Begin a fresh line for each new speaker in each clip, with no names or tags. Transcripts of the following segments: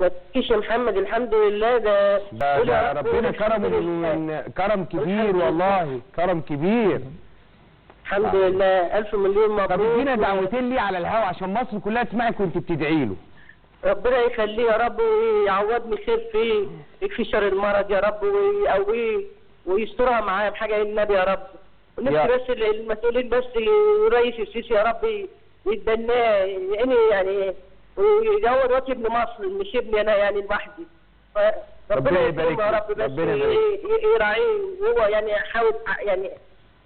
ما تبكيش يا محمد، الحمد لله. ده
ده ربنا كرمه من كرم كبير والله، كرم كبير.
الحمد لله، ألف مليون مبروك.
طب ادينا دعوتين ليه على الهوا عشان مصر كلها تسمعك وانت بتدعي له.
ربنا يخليه يا رب ويعوضني خير فيه، يكفي شر المرض يا رب ويقويه ويسترها معاه بحاجة النبي يا رب. ونفسي بس المسؤولين بس الرئيس السيسي يا رب يتبناه، يعني ويدور دلوقتي ابن مصر مش ابني انا يعني لوحدي.
ربنا يبارك
يا رب، بس يراعيه، وهو يعني حاول يعني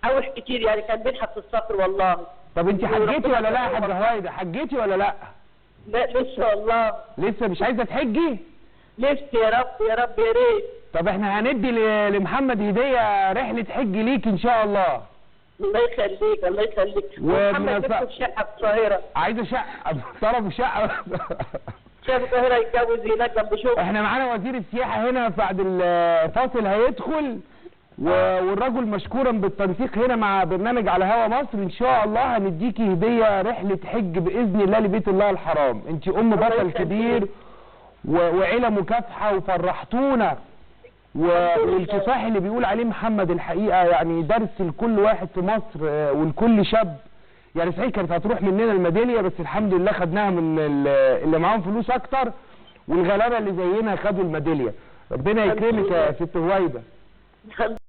حاول كتير، يعني كان بيلحق في الصخر والله.
طب انت حجيتي ولا لا يا حاجة هويدا؟ حجيتي ولا لا؟
لا لسه والله.
لسه مش عايزه تحجي؟
لسه يا رب يا رب يا ريت.
طب احنا هندي لمحمد هديه رحله حج ليك ان شاء الله.
الله يخليك الله يخليك. ومحمد نفسه في شقه في القاهرة.
عايزه شقه؟ طلبوا شقه
شقه في القاهرة، يتجوز هناك جنب شغل.
احنا معانا وزير السياحة هنا بعد الفاصل هيدخل، والرجل مشكورا بالتنسيق هنا مع برنامج على هوا مصر. ان شاء الله هنديكي هديه رحله حج باذن الله لبيت الله الحرام. انت ام بطل كبير وعيلة مكافحة وفرحتونا، والكفاح اللي بيقول عليه محمد الحقيقة يعني درس لكل واحد في مصر ولكل شاب. يعني صحيح كانت هتروح مننا الميداليه، بس الحمد لله خدناها من اللي معاهم فلوس اكتر، والغلابه اللي زينا خدوا الميداليه. ربنا يكرمك يا ست هويدا.